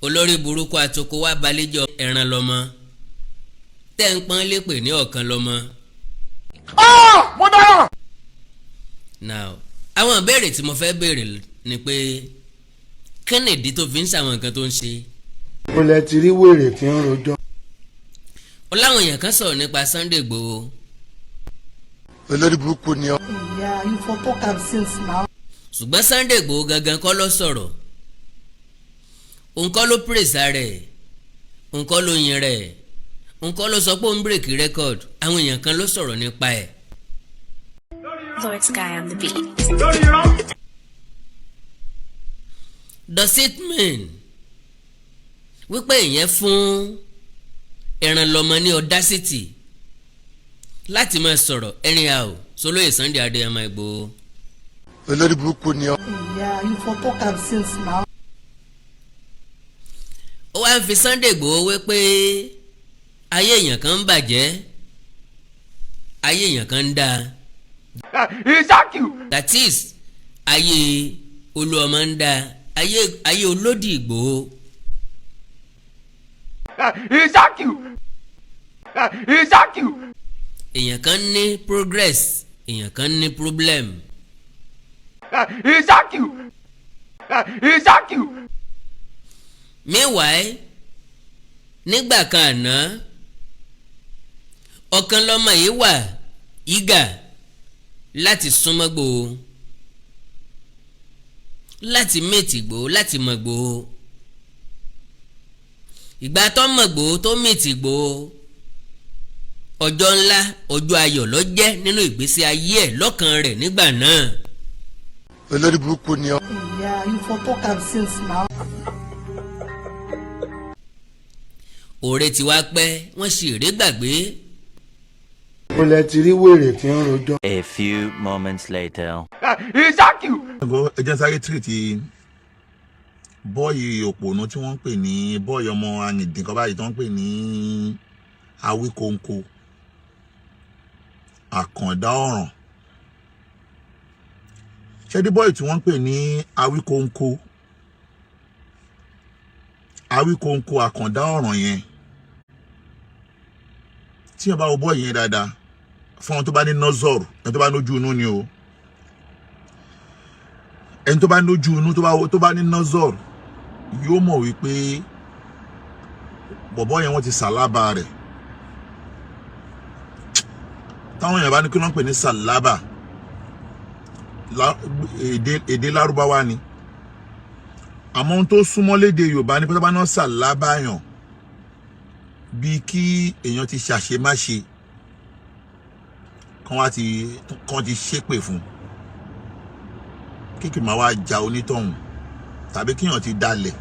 Olórí burúkú atoko wá balẹ̀jọ́ ẹran lọ́mọ tẹ́ ń pọ́n lépè ní ọ̀kan lọ́mọ. Mo dára. Now, àwọn ìbéèrè tí mo fẹ́ béèrè ni pé, kí nìdí tó fi ń ṣàwọn nǹkan tó ń ṣe? Ó lẹ ti rí wèrè tí ń rojọ́. Ó láwọn èèyàn kan sọ̀rọ̀ nípa Sunday Igboho. Olórí burúkú ni ọ. Yeah, you for talk am since now. Ṣùgbọ́n Sunday Igboho gangan kọ́ ló sọ̀rọ̀, òun kọ́ ló praise rẹ̀, òun kọ́ ló yin rẹ̀, òun kọ́ ló sọ pé òun break record. Àwọn èèyàn kan ló sọ̀rọ̀ nípa ẹ̀. Lord Sky on the beat. Lórí irọ́. Does it mean wípé ìyẹn fún Ẹranlọ́mọ ní audacity láti máa sọ̀rọ̀ anyhow sólóyè Sunday Adéyẹmọ Ìgbòho? Olórí burúkú ni ọ. Yeah, you for talk am since now. Ó wá ń fi Sunday Ìgbòho wé pé ayé èèyàn kan ń bàjẹ́, ayé èèyàn kan ń dáa. Ìṣákìú. That is, ayé Olúọmọ ń dáa, ayé olódì Ìgbòho. Ìṣákìú. Ìṣákìú. Èèyàn kan ní progress, èèyàn kan ní problem. Ìṣákìú. Ìṣákìú. Meanwhile, nígbà kan àná, ọ̀kan lọ́mọ yìí wà eager láti súnmọ́ Ìgbòho, láti meet Ìgbòho, láti mọ̀ Ìgbòho. Ìgbà tó mọ̀ Ìgbòho, tó meet Ìgbòho, ọjọ́ ńlá, ọjọ́ ayọ̀ ló jẹ́ nínú ìgbésí ayé ẹ̀ lọ́kàn rẹ̀ nígbà náà. Olórí burúkú ni ọ. Yeah, you for talk am since now. Òòrè tí wàá pẹ́, wọ́n sì èrè gbàgbé. Ó lẹ ti rí wèrè tí ń rojọ́. A few moments later. Ìṣákìú. Ẹ jẹ́ sáré tírìtì boy òpònú tí wọ́n ń pè ní boy ọmọ arìndìn kan báyìí tí wọ́n ń pè ní Awíkonko Àkàndá Ọ̀ràn. Ṣẹ́dí boy tí wọ́n ń pè ní Awíkonko Àkàndá Ọ̀ràn yẹn, tí wọ́n bá wo boy yẹn dáadáa, fún wọn tó bá ní nọ́zọ̀rù, ẹni tó bá lójú inú ni o, ẹni tó bá lójú inú, tó bá ní nọ́zọ̀rù, yóò mọ̀ wípé bọ̀bọ́ yẹn, wọ́n ti sàlábà rẹ̀. Táwọn èèyàn bá ní kí wọ́n pè ní sàlábà, èdè lárúbáwá ni, àmọ́ ohun tó súnmọ́ lédè Yorùbá ní pé tó bá ná sàlábà yàn, bíi kí èèyàn ti ṣàṣemáṣe kán wá ti kán ti ṣépè fún kíkì máa wá ja onítọ̀hún, tàbí kíyàn ti dalẹ̀,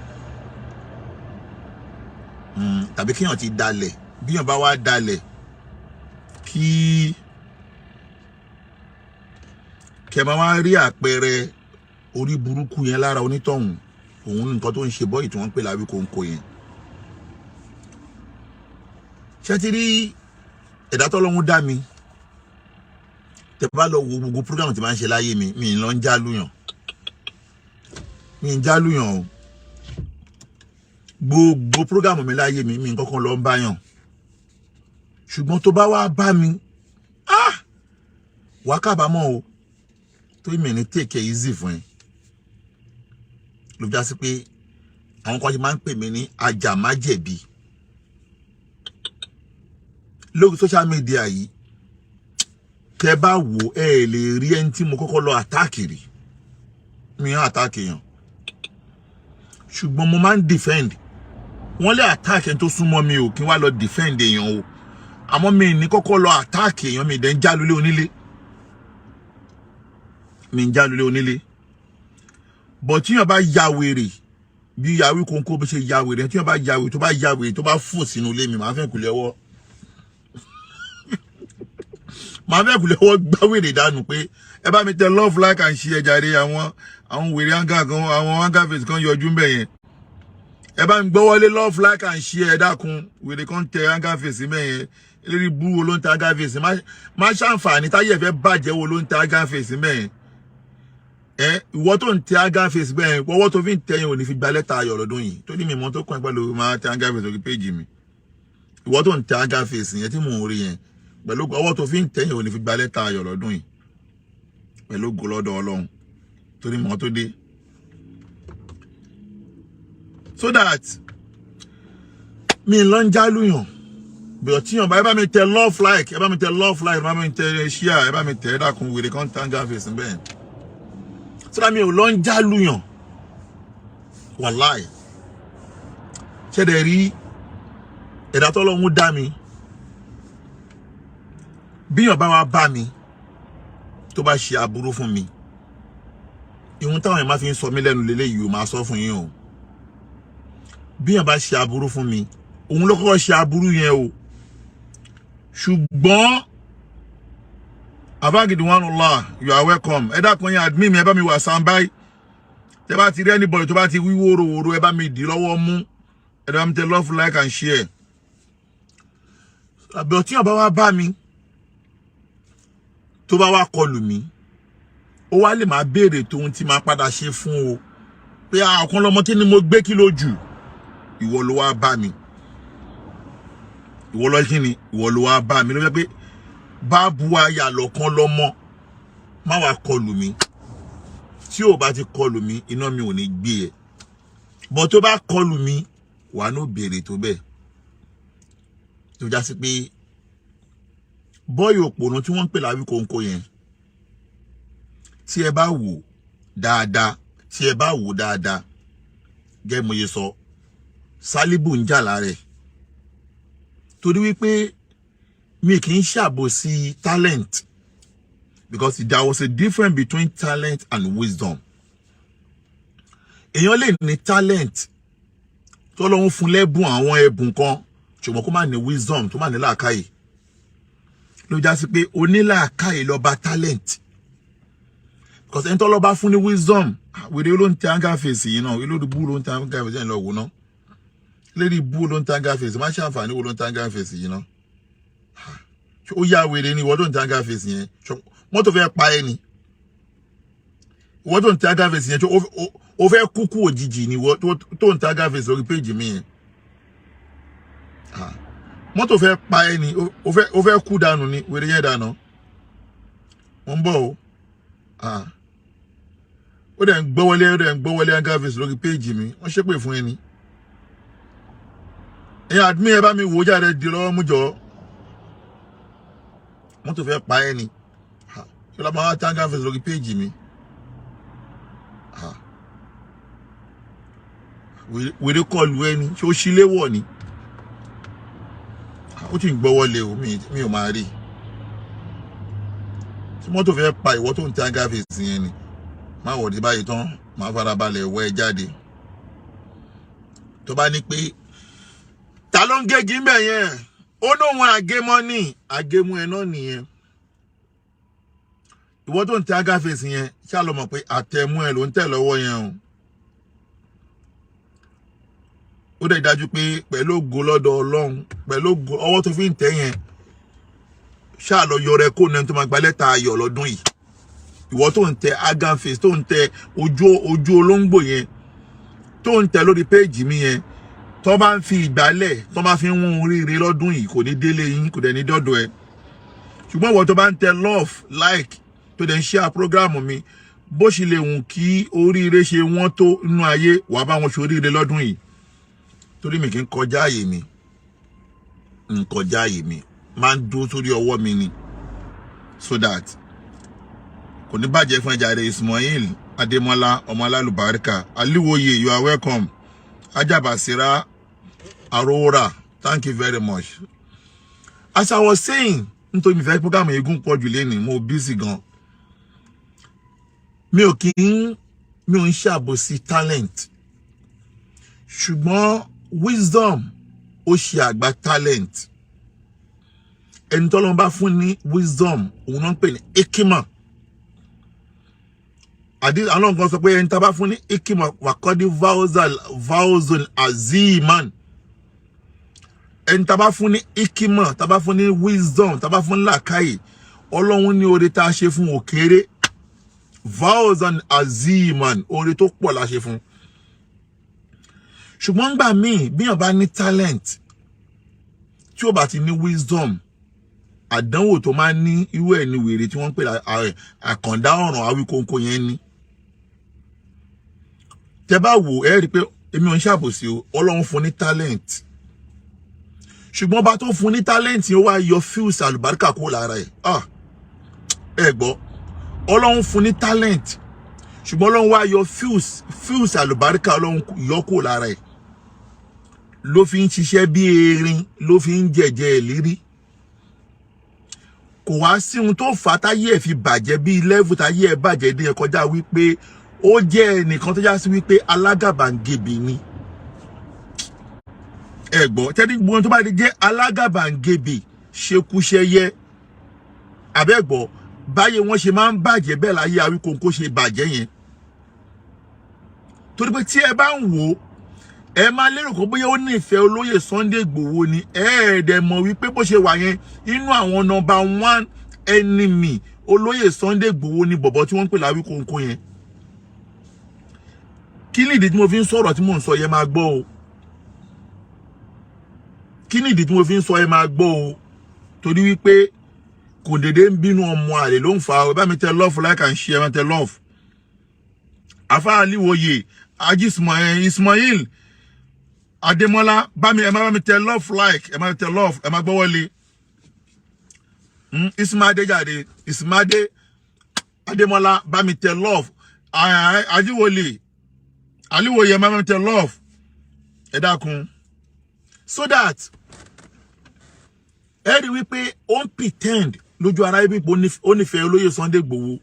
tàbí kíyàn ti dalẹ̀. Bíyàn bá wá dalẹ̀, kí kẹ máa wá rí àpẹẹrẹ orí burúkú yẹn lára onítọ̀hún. Òun ní nǹkan tó ń ṣe boy tí wọ́n ń pè láwíkóńkó yẹn. Ṣé ti rí ẹ̀dá tọ́lọ́hún dá mi? Tẹ bá lọ wo gbogbo program tí máa ń ṣe láyé mi, mi ń lọ ń jálùyàn, mi ń jálùyàn o. Gbogbo program mi láyé mi, mi ń kọ́kọ́ lọ ń báyàn. Ṣùgbọ́n tó bá wá bá mi, ah, wàá kábàámọ̀ o, tó mi ní take it easy fún ẹ. Ló fi já sí pé àwọn kan ti máa ń pè mí ní ajàmájẹ̀bi lórí social media yìí. Tẹ bá wò, ẹ lè rí ẹni tí mo kọ́kọ́ lọ attack rí. Mi hàn attack yàn, ṣùgbọ́n mo máa ń defend. Wọ́n lè attack ẹni tó súnmọ́ mi o, kí n wá lọ defend èèyàn o, àmọ́ mi ní kọ́kọ́ lọ attack èèyàn. Mi dẹ̀ ń jálulé onílé, mi ń jálulé onílé bọ̀. Tíyàn bá ya wèrè bí Awíkonko bó ṣe ya wèrè, tíyàn bá ya wèrè, tó bá ya wèrè, tó bá fò sínú ilé mi, màá fẹ́ kúlẹ̀ ọwọ́, màá fẹ́ kúlẹ̀ ọwọ́ gbá wèrè dànù pé ẹ bá mi tẹ love, like and share jàre. Àwọn wèrè anger kan, àwọn anger face kan yọjú ń bẹ̀ yẹn. Ẹ bá mi gbọ́wọ́lé love, like and share. Ẹ dákun, wèrè kan tẹ anger face mẹ́ yẹn. Eléré bú wo ló ń tẹ anger face? Má ṣàǹfààní táyé ẹ fẹ́ bàjẹ́. Wo ló ń tẹ anger face mẹ́ yẹn? Ẹ ìwọ tó ń tẹ anger face bẹ́ẹ̀, ọwọ́ tó fi ń tẹ yẹn ò ní fi gba lẹ́tà ayọ̀ lọ́dún yìí, tó ní mi mọ́ tó kàn pẹ̀lú máa tẹ anger face lórí péjì mi. Ìwọ tó ń tẹ anger face yẹn tí mò ń rí yẹn, pẹ̀lú ọwọ́ tó fi ń tẹ yẹn, ò ní fi gba lẹ́tà ayọ̀ lọ́dún yìí pẹ̀lú ògo lọ́dọ̀ Ọlọ́run, torí mọ́ tó dé. So that mi lọ ń jálùyàn bẹ̀rẹ̀ tíyàn bá, ẹ bá mi tẹ love, like, ẹ bá mi tẹ love, like, ẹ bá mi tẹ share, ẹ bá mi tẹ. Ẹ dákun, wèrè kan tẹ anger face bẹ́ẹ̀. So that mi ò lọ ń jálùyàn, wàláì. Ṣẹ̀dẹ̀ rí ẹ̀dá tọ́lọ́hún dá mi, bíyàn bá wá bá mi, tó bá ṣe aburú fún mi, ìhun táwọn èèyàn máa fi ń sọ mí lẹ́nu lélẹ́yìí, ò máa sọ fún yín o. Bíyàn bá ṣe aburú fún mi, òun ló kọ́kọ́ ṣe aburú yẹn o. Ṣùgbọ́n abagidi one Allah, you are welcome. Ẹ dákun yín admin mi, ẹ bá mi wà sanbai. Tẹ bá ti rí anybody tó bá ti wí wóróworó, ẹ bá mi dì lọ́wọ́ mú. Ẹ bá mi tẹ love, like and share. Àbẹ̀ ọtí yàn bá wá bá mi, tó bá wá kọlù mí, ó wá lè máa béèrè tóun tí máa padà ṣe fún o, pé ọ̀kan lọmọ, kí ni mo gbé, kí ló jù? Ìwọ ló wá bá mi, ìwọ lọ kí ni, ìwọ ló wá bá mi, ló fẹ́ pé báàbù àyà lọ̀kan lọ́mọ, má wàá kọlù mí. Tí ò bá ti kọlù mí, iná mi ò ní gbé ẹ bọ́. Tó bá kọlù mí, wà á ní béèrè tó bẹ́ẹ̀. Tó já sí pé bọ́ọ̀yì òpònú tí wọ́n ń pè láwí kóńkó yẹn, tí ẹ bá wò dáadáa, tí ẹ bá wò dáadáa, gẹ́gẹ́ mo yẹ sọ, Sálíbù ń jà lára ẹ̀, torí wípé mi kì í ṣàbòsí talent, because there was a difference between talent and wisdom. Èèyàn lè ní talent tọ́lọ́hún fún lẹ́bùn, àwọn ẹ̀bùn kan, ṣùgbọ́n kó má ní wisdom, tó má ní làákàyè. Ló já sí pé onílàákàyè lọ́ba talent, because ẹni tọ́lọ́ bá fún ní wisdom. Wèrè ló ń tẹ anger face yìí náà, olórí bú ló ń tẹ anger face yẹn, lọ wò náà. Lérí bú ló ń tẹ anger face, má ṣe àǹfààní wo ló ń tẹ anger face yìí náà. Ó yá, wèrè ni ìwọ tó ń tẹ anger face yẹn. Mọ́tò fẹ́ pa ẹ́ ni? Ìwọ tó ń tẹ anger face yẹn, ó fẹ́ kúkú òjijì ni? Ìwọ tó ń tẹ anger face lórí péjì mi yẹn, mọ́tò fẹ́ pa ẹ́ ni? Ó fẹ́ kú dànù ni? Wèrè yẹn dànù, mo ń bọ̀ o. Ó dẹ̀ ń gbọ́wọ́lé, ó dẹ̀ ń gbọ́wọ́lé anger face lórí péjì mi. Wọ́n ṣépè fún ẹni. Ẹ̀yin admin, ẹ bá mi wò ó jáde, di lọ́wọ́ mú jọ. Mọ́tò fẹ́ pa ẹ́ ni? Ṣé lọ́ọ́ máa tẹ anger face lórí péjì mi? Wèrè kọlù ẹni, ṣé ó ṣílé wọ̀ ni? Ó ti ń gbọ́wọ́lé o, mi ò máa rí tí mọ́tò fẹ́ pa ìwọ tó ń tẹ anger face yẹn ni. Má wọ̀ dé báyìí tán, má farabalẹ̀ wọ ẹ jáde. Tó bá ní pé ta ló ń gégi ń bẹ̀ yẹn, ó lóun àgémọ́ ní àgémú ẹ náà nìyẹn. Ìwọ tó ń tẹ anger face yẹn, ṣáà lọ mọ̀ pé àtẹ̀mú ẹ ló ń tẹ̀ lọ́wọ́ yẹn o. Ó dẹ̀ dájú pé pẹ̀lú ògo lọ́dọ̀ Ọlọ́run, pẹ̀lú ògo ọwọ́ tó fi ń tẹ̀ yẹn, ṣáà lọ yọrẹ kó nẹni tó máa gba lẹ́tà ayọ̀ lọ́dún yìí. Ìwọ tó ń tẹ agan face, tó ń tẹ ojú olóńgbò yẹn, tó ń tẹ lórí péèjì mi yẹn, tó bá ń fi ìgbálẹ̀, tó bá fi ń wún oríire lọ́dún yìí, kò ní délé yín, kò dẹ̀ ní dọ́dọ̀ ẹ. Ṣùgbọ́n ìwọ tó bá ń tẹ love, like, tó dẹ̀ ń share program mi, bó ṣe lè wùn kí oríire ṣe wọ́n tó nínú ayé, wàá bá wọn ṣe oríire lọ́dún yìí, torí mi kì í kọjá àyè mi, ń kọjá àyè mi, máa ń dúró sórí ọwọ́ mi ni, so that kò ní bàjẹ́ fún ẹja rẹ̀. Ismail Adémọ́lá, ọmọ alálùbáríkà Aliwoye, you are welcome. Ajabasira Arora, thank you very much. As I was saying, nítorí mi fẹ́ program eégún pọ̀ jù lẹ́nu, mo busy gan. Mi ò kí ń, mi ò ń ṣàbòsí talent, ṣùgbọ́n wisdom ó ṣe àgbà talent. Ẹni tọ́lọ́run bá fún ní wisdom, òun náà ń pè ní ekima. Àdí àwọn kan sọ pé ẹni tá a bá fún ní ekima, wàkọ́dí vaozol aziman. Ẹni tá a bá fún ní ekima, tá a bá fún ní wisdom, tá a bá fún ní làákàyè, Ọlọ́run ní oore tá a ṣe fún òkèrè. Fawzan aziman, oore tó pọ̀ la ṣe fún. Ṣùgbọ́n gbà míì, bíyàn bá ní talent, tí ó bá ti ní wisdom, àdánwò tó máa ń ní irú ẹ̀ ní wèrè tí wọ́n ń pè Àkàndá Ọ̀ràn Awíkóńkó yẹn ní. Tẹ bá wò, ẹ rí i pé èmi ò ń ṣàbòsí o. Ọlọ́run fún ní talent, ṣùgbọ́n bá tó fún ní talent yẹn, ó wá yọ fuse àlùbáríkà kó lára ẹ̀. Ah, ẹ gbọ́, Ọlọ́run fún ní talent, ṣùgbọ́n Ọlọ́run wá yọ fuse àlùbáríkà, Ọlọ́run yọ kó lára ẹ̀, ló fi ń ṣiṣẹ́ bí erin, ló fi ń jẹ̀jẹ̀ ìlérí. Kò wá sí ohun tó fà á táyé ẹ̀ fi bàjẹ́ bí level táyé ẹ̀ bàjẹ́ dé ẹ̀ kọjá wípé ó jẹ́ ẹnìkan tó já sí wípé alágàbàǹgebè ni. Ẹ gbọ́, tẹ́lí gbogbo tó bá di jẹ́ alágàbàǹgebè, ṣekúṣẹyẹ, àbẹ́gbọ́ báyé wọ́n ṣe máa ń bàjẹ́ bẹ́ẹ̀ láyé Awíkóńkó ṣe bàjẹ́ yẹn. Torí pé tí ẹ bá ń wò ó, ẹ máa lérò kó bóyá ó nífẹ̀ẹ́ olóyè Sunday Igboho ni. Ẹ ẹ̀ẹ́dẹ̀ mọ̀ wípé bó ṣe wà yẹn, inú àwọn number one enemy olóyè Sunday Igboho ni bọ̀bọ̀ tí wọ́n ń pè láwíkóńkó yẹn. Kí ni ìdí tí mo fi ń sọ̀rọ̀ tí mò ń sọ yẹn? Máa gbọ́ o. Kí ni ìdí tí mo fi ń sọ? Ẹ máa gbọ́ o. Torí wípé kò dédé ń bínú, ọmọ àlè ló ń fa o. Bá mi tẹ love, like and share, bá mi tẹ love. Afa Aliwoye Ají Ismail Adémọ́lá, bá mi, ẹ má bá mi tẹ love, like, ẹ má tẹ love, ẹ má gbọ́wọ́lé. Ismaade jáde, Ismaade Adémọ́lá, bá mi tẹ love. Ajíwòlè Aliwoye, ẹ má bá mi tẹ love, ẹ dákun. So that ẹ rí wípé ó ń pretend lójú ara ibi pé ó nífẹ̀ẹ́ olóyè Sunday Igboho.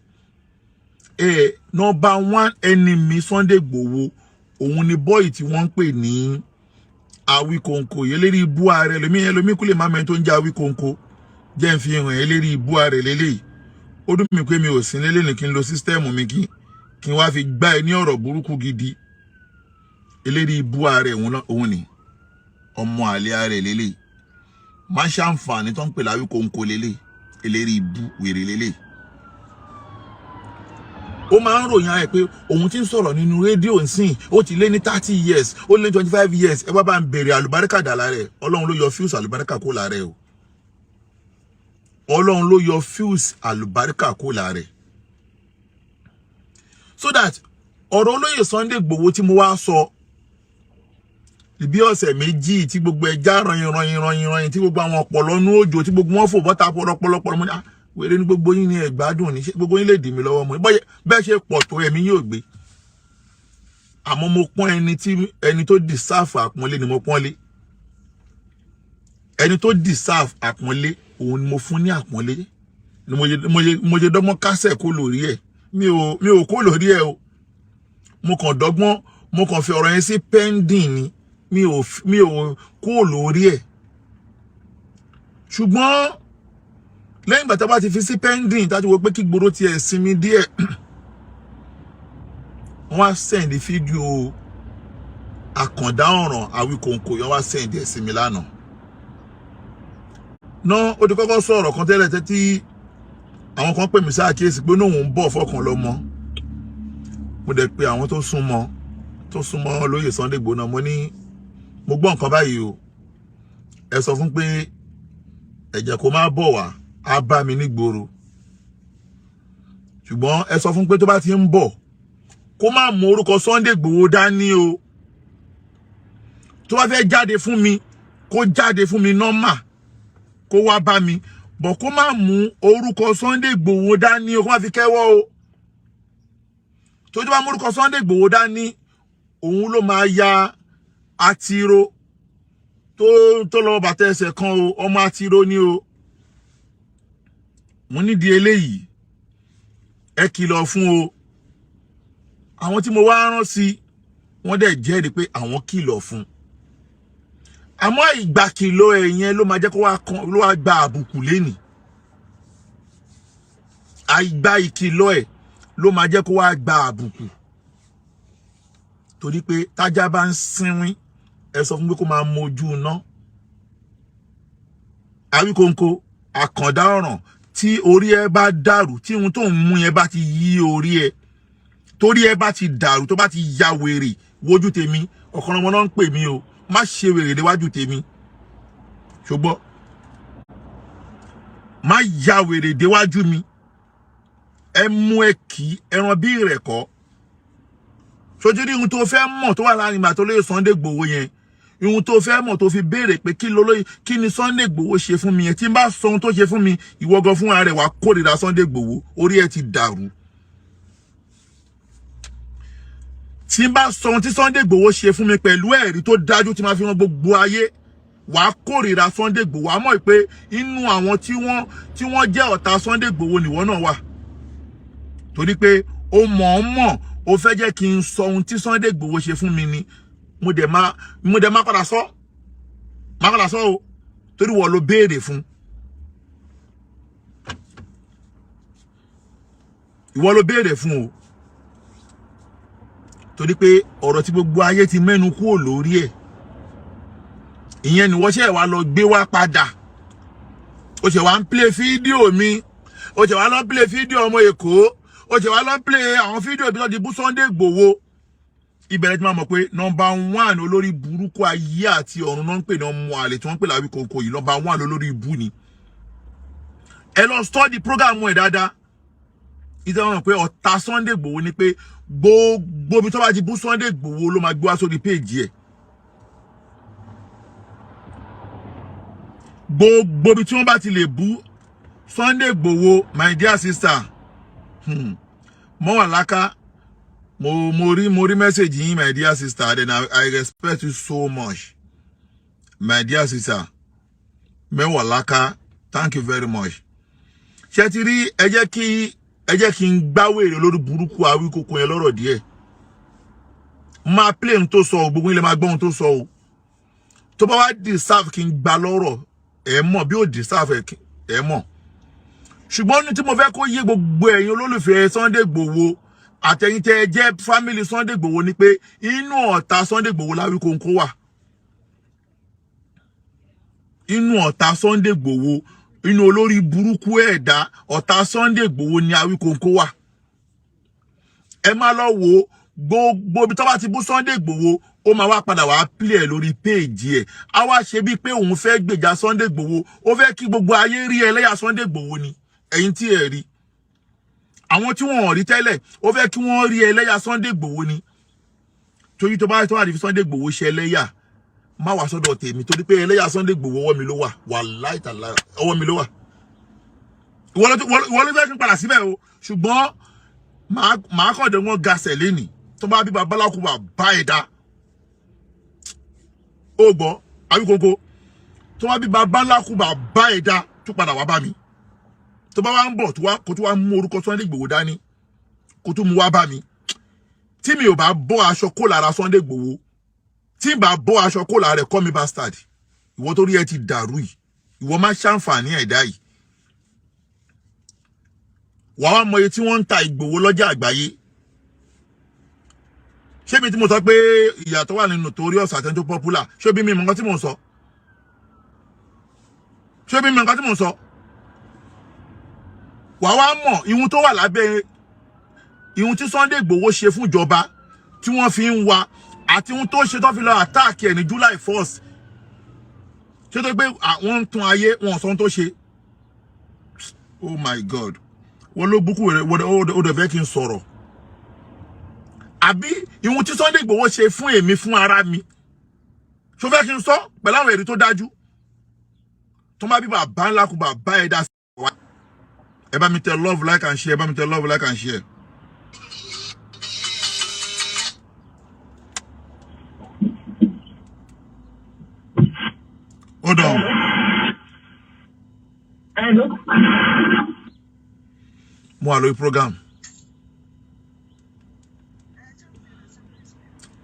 Ẹ number one enemy Sunday Igboho, òun ni boy tí wọ́n ń pè ní Awíkóńkó yìí. Lérí ibú ààrẹ ẹlòmí, ẹlòmí kú lè má mẹ́rin tó ń jẹ́ Awíkóńkó. Jẹ́ ń fi hàn ẹ́ lérí ibú ààrẹ lélẹ́yìí. Ó dùn mí pé mi ò sí nílé ní kí n lo system mi kí n wá fi gbá ẹ ní ọ̀rọ̀ burúkú gidi. Eléri ibú ààrẹ òun ni ọmọ àlè ààrẹ lélẹ́yìí, má ṣàǹfààní tó ń pè láwíkóńkó lélẹ́yìí, eléri ibú wèrè lélẹ́yìí. Ó máa ń ròyìn ara ẹ̀ pé òun ti ń sọ̀rọ̀ nínú rédíò nsìn, ó ti lé ní 30 years, ó lé ní 25 years. Ẹ bá ń bèrè àlùbáríkà dà lára ẹ̀. Ọlọ́run ló yọ fuse àlùbáríkà kó lára ẹ̀ o. Ọlọ́run ló yọ fuse àlùbáríkà kó lára ẹ̀. So that ọ̀rọ̀ olóyè Sunday Igboho tí mo wá sọ bí ọ̀sẹ̀ 2 tí gbogbo ẹja rọyìn rọyìn rọyìn rọyìn, tí gbogbo àwọn ọ̀pọ̀lọ́ nú òjò, tí gbogbo wọn fò bọ́ta pọ̀lọpọ̀lọpọ̀, mo ní, "Ah, wèrè ní gbogbo yín ní ẹ̀gbádùn ní. Ṣé gbogbo yín lè dì mí lọ́wọ́ mọ́ bẹ́ẹ̀ ṣe pọ̀ tó? Ẹ̀mí yóò gbé." Àmọ́ mo pọ́n ẹni tí ẹni tó deserve àpọ́nlé ni mo pọ́n lé. Ẹni tó deserve àpọ́nlé, òun ni mo fún ní àpọ́nlé, ni mo ṣe dọ́gbọ́n kásẹ̀ kó lórí ẹ̀. Mi ò kó lórí ẹ̀ o. Mo kàn dọ́gbọ́n, mo kàn fi ọ̀rọ̀ yẹn sí pending ni. Mi ò kó lórí ẹ̀. Ṣùgbọ́n lẹ́yìn ìgbà tá a bá ti fi sí pending, tá a ti wo pé kí gbòòrò tiẹ̀ sinmi díẹ̀, wọ́n á send fídíò Àkàndá Ọ̀ràn Àwíkòǹkò yẹn, wọ́n á send ẹ̀ sí mi lánàá náà. Ó ti kọ́kọ́ sọ̀rọ̀ kan tẹ́lẹ̀ tẹ́tí, àwọn kan pè mí sí àkíyèsí pé nóun ń bọ̀ fọkàn lọ́mọ. Mo dẹ̀ pe àwọn tó súnmọ́ lóyè Sunday Igboho náà. Mo ní, "Mo gbọ́ nǹkan báyìí o, ẹ sọ fún pé ẹ̀jẹ̀ kó má bọ̀ wá, á bá mi nígboro. Ṣùgbọ́n ẹ sọ fún pé tó bá ti ń bọ̀, kó má mú orúkọ Sunday Igboho dání o. Tó bá fẹ́ jáde fún mi, kó jáde fún mi normal, kó wá bá mi bọ̀, kó má mú orúkọ Sunday Igboho dání o, kó má fi kẹ́wọ́ o. Tó tó bá mú orúkọ Sunday Igboho dání, òun ló máa ya atiro tó lọ bàtà ẹsẹ̀ kan o. Ọmọ atiro ni o." Mo nídìí eléyìí, ẹ kìlọ̀ fún o. Àwọn tí mo wá rán sí, wọ́n dẹ̀ jẹ́rìí pé àwọn kìlọ̀ fún. Àmọ́ ìgbà kìlọ̀ ẹ̀ yẹn ló máa jẹ́ kó wá kan ló wá gba àbùkù lénìí. Àìgbà ìkìlọ̀ ẹ̀ ló máa jẹ́ kó wá gba àbùkù, torí pé tájá bá ń sínwín, ẹ sọ fún pé kó máa mójú iná. Àwíkóńkó, Àkàndá Ọ̀ràn, Tí orí ẹ bá dàrú, tí ohun tó ń mú yẹn bá ti yí orí ẹ, torí ẹ bá ti dàrú, tó bá ti ya wèrè, wojú tèmi. Ọ̀kan ọmọ náà ń pè mí o. Má ṣe wèrè déwájú tèmi, ṣùgbọ́n má ya wèrè déwájú mi. Ẹ mú ẹ kì í ẹran bí ìrẹ̀kọ́ sojú ní ohun tó fẹ́ mọ̀ tó wà láàrin ìgbà tó lóye Sunday Igboho yẹn, ohun tó fẹ́ mọ̀ tó fi béèrè pé kí lólóyè, kí ni Sunday Igboho ṣe fún mi yẹn, tí n bá sọ ohun tó ṣe fún mi, ìwọ gan fúnra rẹ̀ wàá kórìíra Sunday Igboho. Orí ẹ ti dàrú. Tí n bá sọ ohun tí Sunday Igboho ṣe fún mi pẹ̀lú ẹ̀rí tó dájú tí máa fi hàn gbogbo ayé, wàá kórìíra Sunday Igboho. Wàá mọ̀ pé inú àwọn tí wọ́n jẹ́ ọ̀tá Sunday Igboho nìwọ náà wà, torí pé ó mọ̀ ọ́n mọ̀, ó fẹ́ jẹ́ kí n sọ ohun tí Sunday Igboho ṣe fún mi ni. Mo dẹ̀ máa padà sọ, máa padà sọ o, torí wọ́n ló béèrè fún, ìwọ ló béèrè fún o, torí pé ọ̀rọ̀ tí gbogbo ayé ti mẹ́nu kúrò lórí ẹ̀, ìyẹn ni wọ́n ṣe wá lọ gbé wá padà. Ó ṣe wá ń play fídíò mi, ó ṣe wá lọ ń play fídíò ọmọ Èkó, ó ṣe wá lọ ń play àwọn fídíò bí wọ́n ti bú Sunday Igboho. Ìbẹ̀rẹ̀ tí máa mọ̀ pé number one olórí burúkú ayé àti ọ̀run náà ń pè ní ọmọ àlè tí wọ́n ń pè láwí kòkò yìí. Number one olórí ibú ni. Ẹ lọ study program ẹ̀ dáadáa. Ìtẹ́ wọn mọ̀ pé ọ̀tá Sunday Igboho ni, pé gbogbo ibi tó bá ti bú Sunday Igboho ló máa gbé wá sórí péèjì ẹ̀. Gbogbo ibi tí wọ́n bá ti lè bú Sunday Igboho. My dear sister, Mọ́wàláká, mo rí message yín, my dear sister. Then I respect you so much, my dear sister Mẹ́wàláká. Thank you very much. Ṣé ti rí? Ẹ jẹ́ kí n gbáwèrè lórí burúkú Awíkókó yẹn lọ́rọ̀ díẹ̀. Máa play ohun tó sọ o, gbogbo ilẹ̀ máa gbọ́ ohun tó sọ o. Tó bá wá deserve kí n gbá lọ́rọ̀, ẹ mọ̀ bí ó deserve ẹ mọ̀. Ṣùgbọ́n ní tí mo fẹ́ kó yé gbogbo ẹ̀yin olólùfẹ́ Sunday Igboho àtẹ̀yin tẹ́ ẹ jẹ́ family Sunday Igboho ni pé inú ọ̀tá Sunday Igboho l'Awíkóńkó wà. Inú ọ̀tá Sunday Igboho, inú olórí burúkú ẹ̀dá ọ̀tá Sunday Igboho ni Awíkóńkó wà. Ẹ má lọ wo gbogbo ibi tó bá ti bú Sunday Igboho, ó máa wá padà wá play ẹ̀ lórí péèjì ẹ̀. Á wá ṣe bíi pé òun fẹ́ gbèjà Sunday Igboho, ó fẹ́ kí gbogbo ayé rí ẹlẹ́yà Sunday Igboho ni. Ẹ̀yin tí ẹ̀ rí, àwọn tí wọ́n ò rí tẹ́lẹ̀, ó fẹ́ kí wọ́n rí ẹlẹ́yà Sunday Igboho ni. Torí tó bá di fi Sunday Igboho ṣe ẹlẹ́yà, má wá sọ́dọ̀ tèmi, torí pé ẹlẹ́yà Sunday Igboho, ọwọ́ mi ló wà. Wàláhì tàlá, ọwọ́ mi ló wà. Ìwọ ló fẹ́ kí n padà síbẹ̀ o, ṣùgbọ́n màá kàn dé wọ́n gasẹ̀ lẹ́nìí. Tó bá bí babaláku bá bá ẹ̀ dá, ó gbọ́ Awíkókó, tó bá bí babaláku bá bá ẹ̀ dá, tó padà wá bá mi. Tó bá wá ń bọ̀, kó tó wá mú orúkọ Sunday Igboho dání, kó tó mú wá bá mi, tí mi ò bá bọ́ aṣọ kó lára Sunday Igboho, tí n bá bọ́ aṣọ kó lára rẹ̀, call me bastard. Ìwọ tó rí ẹ ti dàrú yìí, ìwọ má ṣàǹfààní ẹ̀dá yìí. Wàá wá mọ iye tí wọ́n ń ta Ìgbòho lọ́jà àgbáyé. Ṣé mi tí mo sọ pé ìyàtọ̀ wà nínú notorious àtẹni tó popular? Ṣé bí mi mọ nǹkan tí mò ń sọ? Ṣé bí mi mọ nǹkan tí mò ń sọ? Wàá wá mọ̀ ihun tó wà lábẹ́ ihun tí Sunday Igboho ṣe fún ìjọba tí wọ́n fi ń wa, àti ihun tó ṣe tó fi lọ attack ẹ̀ ní July 1st. Ṣé tó pé àwọn ń tún ayé wọn sọ ohun tó ṣe? Oh my God, wọ́n ló búkú rẹ̀, ó dẹ̀ fẹ́ kí n sọ̀rọ̀ àbí? Ihun tí Sunday Igboho ṣe fún èmi fún ara mi, ṣó fẹ́ kí n sọ pẹ̀lú àwọn èrè tó dájú? Tó má bí bàbá ńlá kú bàbá ẹ̀ dá sí wa. Ẹ bá mi tẹ love, like and share. Ẹ bá mi tẹ love, like and share. Hold on. Hello. Mo wà lórí program,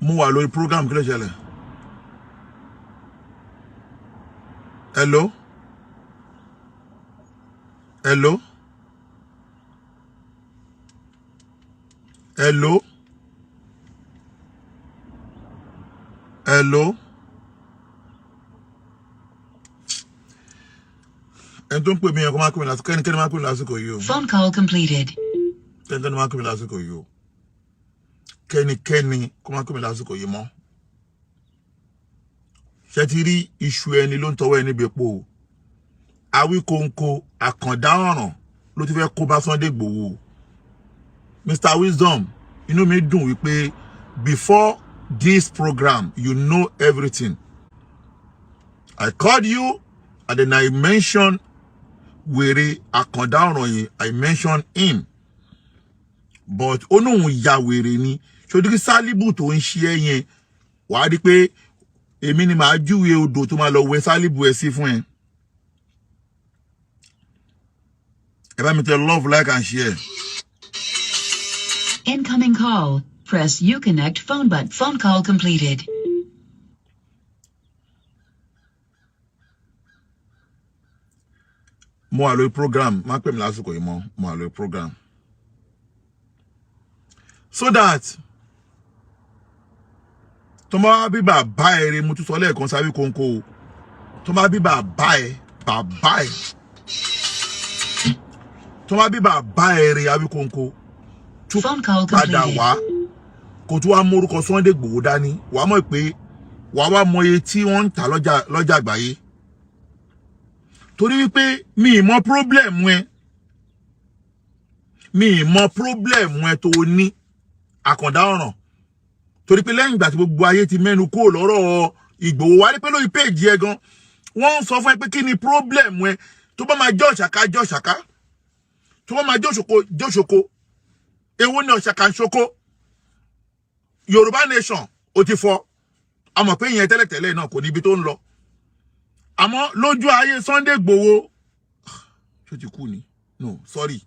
mo wà lórí program. Kí ló ṣẹlẹ̀? Hello, hello, hello, hello. Ẹni tó ń pè mí yẹn, kó má pè mí lásìkò, kẹ́nikẹ́ni má pè mí lásìkò yìí o. Phone call completed. Kẹ́nikẹ́ni má pè mí lásìkò yìí o. Kẹ́nikẹ́ni kó má pè mí lásìkò yìí mọ́. Ṣé ti rí iṣu ẹni ló ń tọwọ́ ẹni bẹ́pọ̀ o? Awíkóńkó àkàndá ọ̀ràn ló ti fẹ́ kó bá Sunday Igboho. Mr Wisdom, inú mi dùn wípé before this program, you know everything. I called you and then I mentioned wèrè àkàndá ọ̀ràn yìí. I mentioned him, but ó nóun ya wèrè ni ṣòdíkí sálíbù tó ń ṣe ẹ yẹn. Wàá rí pé èmi ni màá júwe odò tó máa lọ wẹ sálíbù ẹ sí fún ẹ. Ẹ bá mi tẹ love, like and share. Incoming call. Press Uconnect phone button. Phone call completed. Mo wà lórí program, má pè mí lásìkò yìí mọ́. Mo wà lórí program so that tó bá bí bàbá ẹ rè, mo tún sọ lẹ́ẹ̀kan sáré kónkó o, tó bá bí bàbá ẹ, bàbá ẹ, tó bá bí bàbá ẹ rè, Awíkóńkó tún Phone call padà completed. wá kó tún wá mórúkọ Sunday Igboho dání, wàá mọ̀ pé wàá wá mọ iye tí wọ́n ń tà lọ́jà àgbáyé, torí wípé mi ì mọ problem ẹ, mi ì mọ problem ẹ tó o ní, àkàndá ọ̀ràn, torí pé lẹ́yìn ìgbà tí gbogbo ayé ti mẹ́nu kúrò lọ́rọ̀ Ìgbòho, wá rí pé lórí péèjì ẹ gan, wọ́n ń sọ fún ẹ pé kí ni problem ẹ. Tó bá máa jẹ́ ọ̀ṣàká, jẹ́ ọ̀ṣàká. Tó bá máa jẹ́ òṣòko, jẹ́ òṣòko. Èwo ni ọ̀ṣàkà ń ṣoko? Yorùbá nation ó ti fọ́. A mọ̀ pé ìyẹn tẹ́lẹ̀tẹ́lẹ̀ náà kò níbi tó ń lọ, àmọ́ lójú ayé Sunday Igboho, ṣó ti kú ni? No, sorry.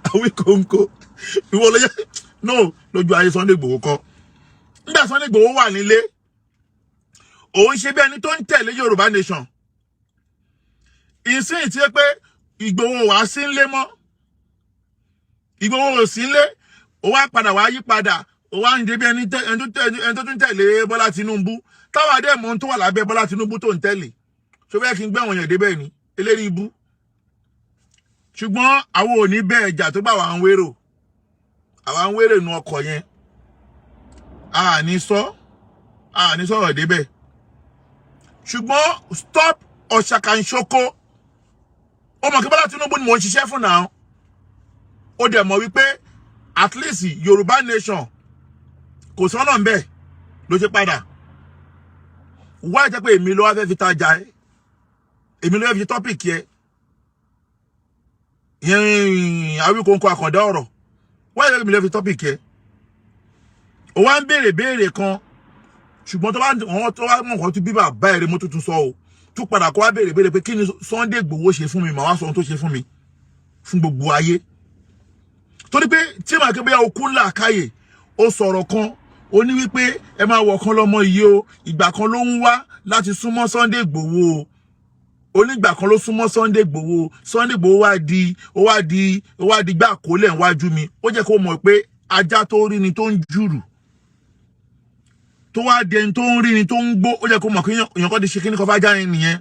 Awíkóńkó, ìwọ ló yẹ. No, lójú ayé Sunday Igboho kọ́. Nígbà Sunday Igboho wà nílé, òun ṣe bí ẹni tó ń tẹ̀lé Yorùbá nation. Ìsìn tí ó pé Ìgbòho wá sí ńlé mọ́, Ìgbòho ò sí ńlé, ó wá padà wá yí padà, ó wá ń dé bí ẹni tó tún tẹ̀lé Bọ́lá Tinubu, táwa dẹ̀ mọ̀ ohun tó wà lábẹ́ Bọ́lá Tinubu tó ń tẹ̀lé. Ṣó fẹ́ kí n gbé àwọn èèyàn débẹ̀ ni eléri ibú? Ṣùgbọ́n àwọn ò ní bẹ́ẹ̀ jà tó bá wà ń wérò, àwa ń wérò nu ọkọ̀ yẹn, a ní sọ, a ní sọ̀rọ̀ débẹ̀. Ṣùgbọ́n stop ọ̀ṣàkànṣoko. Ó mọ̀ kí Bọ́lá Tinubu ni mò ń ṣiṣẹ́ fún náà. Ó dẹ̀ mọ̀ wípé at least Yorùbá nation kò sọ́nà ń bẹ̀ ló ṣe padà wá jẹ́ pé èmi ló wá fẹ́ fi tajà ẹ́, èmi ló fẹ́ fi topic ẹ yẹn. Awíkóńkó àkàndá ọ̀rọ̀ wá jẹ́ pé èmi ló fẹ́ fi topic ẹ. Ó wá ń béèrè béèrè kan, ṣùgbọ́n tó bá wọn tó bá mọ̀ nǹkan tó bí bàbá ẹ̀rẹ́ mo tuntun sọ o, tún padà kó wá béèrè béèrè pé kí ni Sunday Igboho ṣe fún mi. Màá wá sọ ohun tó ṣe fún mi fún gbogbo ayé, torí pé tí màá ké bóyá okú ńlá káyè. Ó sọ̀rọ̀ kan, ó ní wípé ẹ máa wọ̀ kan lọ́mọ yìí o, ìgbà kan ló ń wá láti súnmọ́ Sunday Igboho o. Onígbà kan ló súnmọ́ Sunday Igboho. Sunday Igboho wá di ó wá di gbà kólẹ̀ níwájú mi. Ó jẹ́ kó mọ̀ pé ajá tó rí ni tó ń jùrù, tó wá di ẹni tó ń rí ni tó ń gbó, ó jẹ́ kó mọ̀ pé èèyàn kan ti ṣe kíní kan fájá yẹn nìyẹn.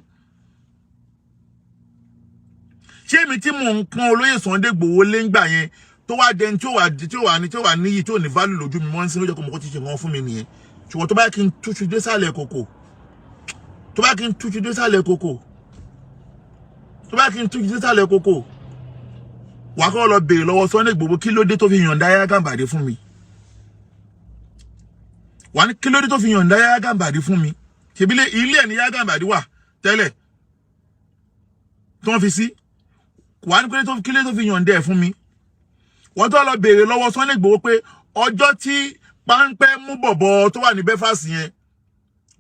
Ṣé èmi tí mò ń pọ́n olóyè Sunday Igboho lé ńgbà yẹn, tó wá di ẹni tí ó wà ní tí ó wà níyì, tí ò ní value lójú mi wọ́n ń sin, ló jẹ́ kó mọ̀ kó ti ṣe nǹkan fún mi nìyẹn. Ṣùgbọ́n tó bá yẹ kí n túṣu dé sàlẹ̀ kòkò, tó bá kí n túṣu dé sàlẹ̀ kòkò, tó bá kí n túṣu dé sàlẹ̀ kòkò, wàá kọ́ lọ béèrè lọ́wọ́ Sunday Igboho kí ló dé tó fi yọ̀ǹda Yahya Gambari fún mi. Wàá ní kí ló dé tó fi yọ̀ǹda Yahya Gambari fún mi. Ṣèbí ilé ẹ̀ ní Yahya Gambari wà tẹ́lẹ̀ tí wọ́n fi sí. Wàá ní kí ló dé tó fi yọ̀ǹda ẹ̀ fún mi. Wọ́n tó lọ béèrè lọ́wọ́ Sunday Igboho pé ọjọ́ tí páńpẹ́ mú bọ̀bọ̀ tó wà ní Belfast yẹn,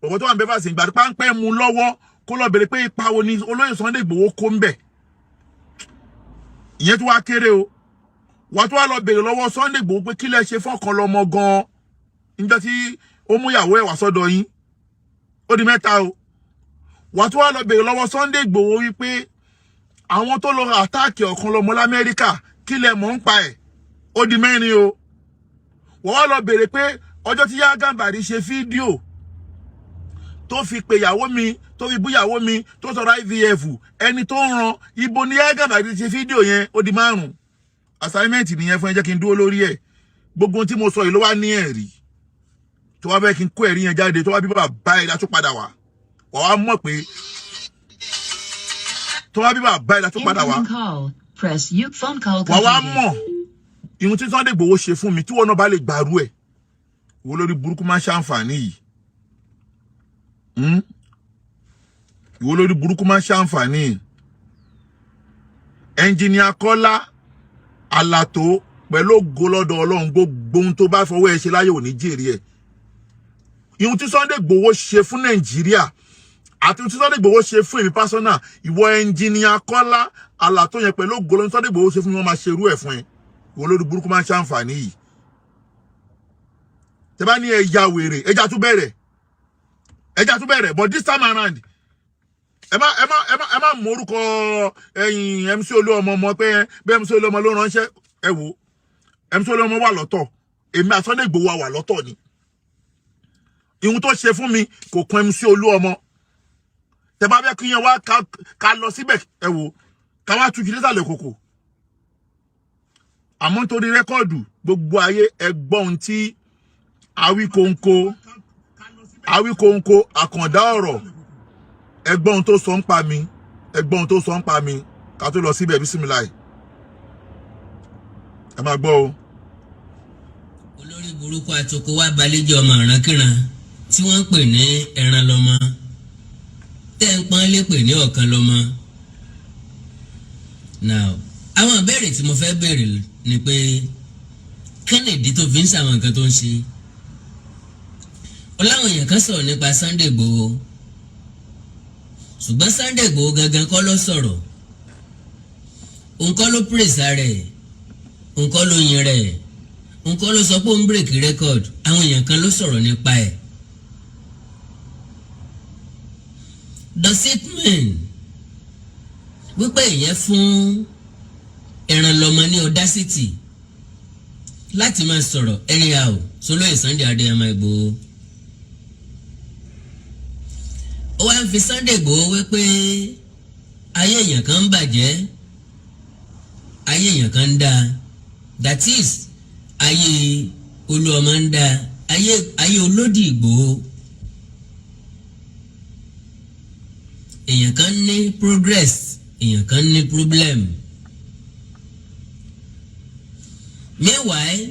bọ̀bọ̀ tó wà ní Belfast yẹn, ìgbà tí páńpẹ́ mú lọ́wọ́, kó lọ béèrè pé ipa wo ni olóyè Sunday Igboho kó ń bẹ̀. Ìyẹn tó wá kéré o. Wọ́n tó wá lọ béèrè lọ́wọ́ Sunday Igboho pé kí lẹ ṣe fọ́kàn lọ́mọ gan-an níjọ́ tí ó mú ìyàwó ẹ̀ wá sọ́dọ̀ yín. Ó di mẹ́ta o. Wọ́n tó wá lọ béèrè lọ́wọ́ Sunday Igboho wípé àwọn tó lọ attack ọ̀kan lọ́mọ l'Amẹ́ríkà, kí lẹ mọ̀ ń pa ẹ̀? Ó di mẹ́rin o. Wọ́n wá lọ béèrè pé ọjọ́ tí Yahya Gambari ṣe fídíò Tó fi pe ìyàwó mi, tó fi bú ìyàwó mi, tó sọ̀rọ̀ IVF, ẹni tó ń ran ibo ní Ẹgàbà ti ṣe fídíò yẹn. Ó di márùn. Assignment nìyẹn fún ẹ. Jẹ́ kí n dúró lórí ẹ̀. Gbogbo ohun tí mo sọ yìí ló wá ní ẹ̀rí. Tó wá fẹ́ kí n kó ẹ̀rí yẹn jáde, tó wá bí bàbá ẹ̀ dá tó padà wá, wà wá mọ̀ pé tó wá bí bàbá ẹ̀ dá tó padà wá, Incoming call. Press U phone call wà wá completed. mọ̀ ìhun tí Sunday Igboho ṣe fún mi. Tí wọn náà bá lè gbàrú ẹ̀, wo lórí burúkú máa ń ṣàǹfààní yìí? Ìwọ lórí burúkú máa ń ṣàǹfààní yìí. Ẹnjìníà Kọ́lá Àlàtó, pẹ̀lú ògo lọ́dọ̀ Ọlọ́run, gbogbo ohun tó bá fọwọ́ ẹ ṣe láyé, ò ní jèrè ẹ̀. Ìhun tí Sunday Igboho ṣe fún Nàìjíríà àti ohun tí Sunday Igboho ṣe fún èmi personal, ìwọ ẹnjìníà Kọ́lá Àlàtó yẹn, pẹ̀lú ògo lọ́dọ̀ Sunday Igboho ṣe fún mi, wọ́n máa ṣerú ẹ̀ fún ẹ. Ìwọ lórí burúkú máa ń ṣàǹfààní yìí. Tẹ bá ní ẹja wèrè, ẹja tún bẹ̀rẹ̀, ẹja tún bẹ̀rẹ̀. But this time around, ẹ má mú orúkọ ẹ̀yìn MC Olúọmọ mọ pé bẹ́ẹ̀ MC Olúọmọ ló ránṣẹ́. Ẹ wò, MC Olúọmọ wà lọ́tọ̀, èmi àti Sunday Igboho wà lọ́tọ̀ ni. Ìhun tó ṣe fún mi kò kún MC Olúọmọ. Tẹ bá fẹ́ kí yẹn wá, ká lọ síbẹ̀. Ẹ wò, ká wá tutù nísàlẹ̀ kòkò. Àmọ́ nítorí record, gbogbo ayé ẹ gbọ́ ohun tí Awíkonko, Awíkonko àkàndá ọ̀rọ̀, ẹ gbọ́ ohun tó sọ ń pa mi. Ẹ gbọ́ ohun tó sọ ń pa mi ká tó lọ síbẹ̀. Bísímìláì, ẹ máa gbọ́ o. Olórí burúkú àtòkò wa balẹ̀jẹ́, ọmọ ìrankíran tí wọ́n ń pè ní ẹran lọ́mọ, tẹ́ ń pọ́n lé pè ní ọ̀kan lọ́mọ. Now, àwọn ìbéèrè tí mo fẹ́ béèrè ni pé, kí ni ìdí tó fi ń ṣàwọn nǹkan tó ń ṣe? Ọláwọn èèyàn kan sọ̀rọ̀ nípa Sunday Igboho, ṣùgbọ́n Sunday Igboho gangan kọ́ ló sọ̀rọ̀. Òun kọ́ ló praise rẹ̀, òun kọ́ ló yin rẹ̀, òun kọ́ ló sọ pé òun break record. Àwọn èèyàn kan ló sọ̀rọ̀ nípa ẹ̀. Does it mean wípé ìyẹn fún ẹran lọmọ ní audacity láti máa sọ̀rọ̀ anyhow sólóyè Sunday Adéyẹmọ Ìgbòho? Ó wá ń fi Sunday Ìgbòho wípé ayé èèyàn kan ń bàjẹ́, ayé èèyàn kan ń dáa. That is, ayé Olúọmọ ń dáa, ayé olódì Ìgbòho. Èèyàn kan ní progress, èèyàn kan ní problem. Meanwhile,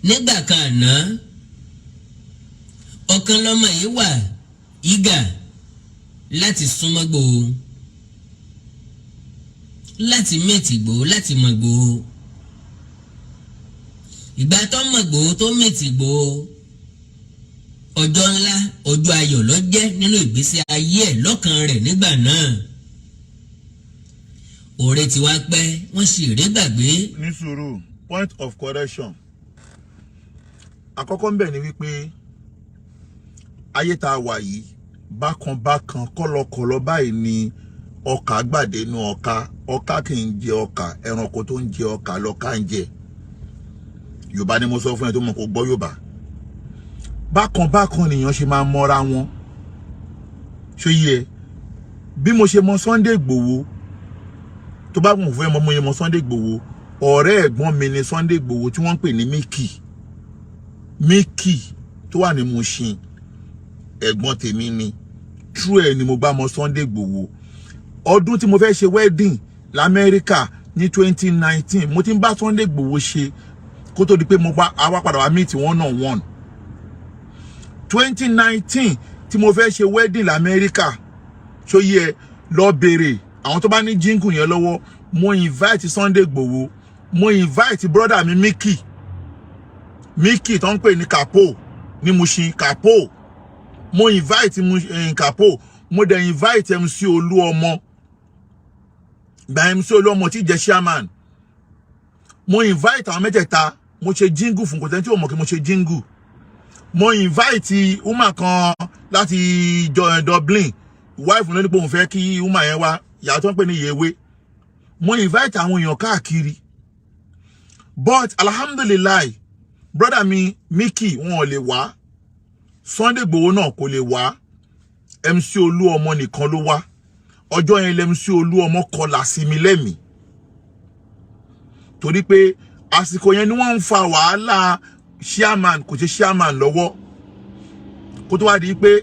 nígbà kan àná, ọ̀kan lọ́mọ yìí wà eager láti súnmọ́ Ìgbòho, láti meet Ìgbòho, láti mọ̀ Ìgbòho. Ìgbà tó mọ̀ Ìgbòho, tó meet Ìgbòho, ọjọ́ ńlá, ọjọ́ ayọ̀ ló jẹ́ nínú ìgbésí ayé ẹ̀ lọ́kàn rẹ̀ nígbà náà. Òòrè tí wàá pẹ́, wọ́n sì rí gbàgbé. Ní sùúrù, point of correction àkọ́kọ́ ń bẹ̀ ni wípé ayé tá a wà yìí, bákan bákan, kọ́lọkọ̀lọ báyìí ni ọkà gbàdénú ọkà. Ọkà kì í jẹ ọkà, ẹranko tó ń jẹ ọkà lọkà ń jẹ. Yorùbá ni mo sọ fún ẹ tó mọ̀ kó gbọ́ Yorùbá. Bákan bákan nìyẹn ṣe máa mọ́ra wọn. Ṣó yẹ bí mo ṣe mọ Sunday Igboho? Tó bá wọn fẹ́ mọ mo yẹ mọ Sunday Igboho, ọ̀rẹ́ ẹ̀gbọ́n mi ni Sunday Igboho tí wọ́n ń pè ní Mickey. Mickey tó wà ní Mushin, ẹ̀gbọ́n tèmi ni. True ẹ̀ ni mo gbá mọ Sunday Igboho. Ọdún tí mo fẹ́ ṣe wedding lamẹ́ríkà ní 2019, mo ti ń bá Sunday Igboho ṣe kó tó di pé mo bá àwa padà wá meet one on one. 2019 tí mo fẹ́ ṣe wedding lamẹ́ríkà, ṣó yẹ lọ béèrè àwọn tó bá ní jingle yẹn lọ́wọ́. Mo invite Sunday Igboho, mo invite brother mi Mickey, Mickey tó ń pè ní Capo ní Mushin, Capo. Mo invite Capo, mo dẹ̀ invite MC Olúọmọ. Gba MC Olúọmọ tí jẹ́ chairman, mo invite àwọn mẹ́tẹ̀ẹ̀ta. Mo ṣe jingle fún kòtẹ́ tí o mọ̀ kí mo ṣe jingle. Mo invite woman kan láti Dublin, wife ló ní pé òun fẹ́ kí woman yẹn wá, ìyá tó ń pè ní Yewe. Mo invite àwọn èèyàn káàkiri, but alhamdulillahi, brother mi Mickey, wọn ò lè wá. Sunday Igboho náà kò lè wá. MC Olúọmọ nìkan ló wá. Ọjọ́ yẹn lẹ MC Olúọmọ kọlà sí mi lẹ́mìí, torí pé àsìkò yẹn ni wọ́n ń fa wàhálà chairman kò ṣe chairman lọ́wọ́, kó tó wá di pé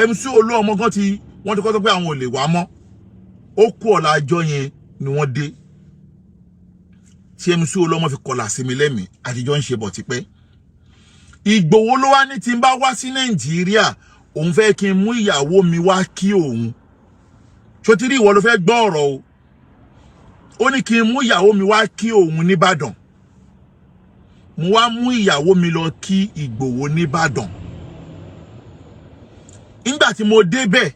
MC Olúọmọ gan ti wọ́n ti kọ́ sọ pé àwọn ò lè wá mọ́. Ó kú ọ̀la àjọ yẹn ni wọ́n dé tí MC Olúọmọ fi kọlà sí mi lẹ́mìí. Àtijọ́ ń ṣe bọ̀ tipẹ́. Ìgbòho ló wá ní tí n bá wá sí Nàìjíríà, òun fẹ́ kí n mú ìyàwó mi wá kí òun. Sotiri, ìwọ ló fẹ́ gbọ́ ọ̀rọ̀ o. Ó ní kí n mú ìyàwó mi wá kí òun nìbàdàn. Mo wá mú ìyàwó mi lọ kí Ìgbòho nìbàdàn. Nígbà tí mo débẹ̀,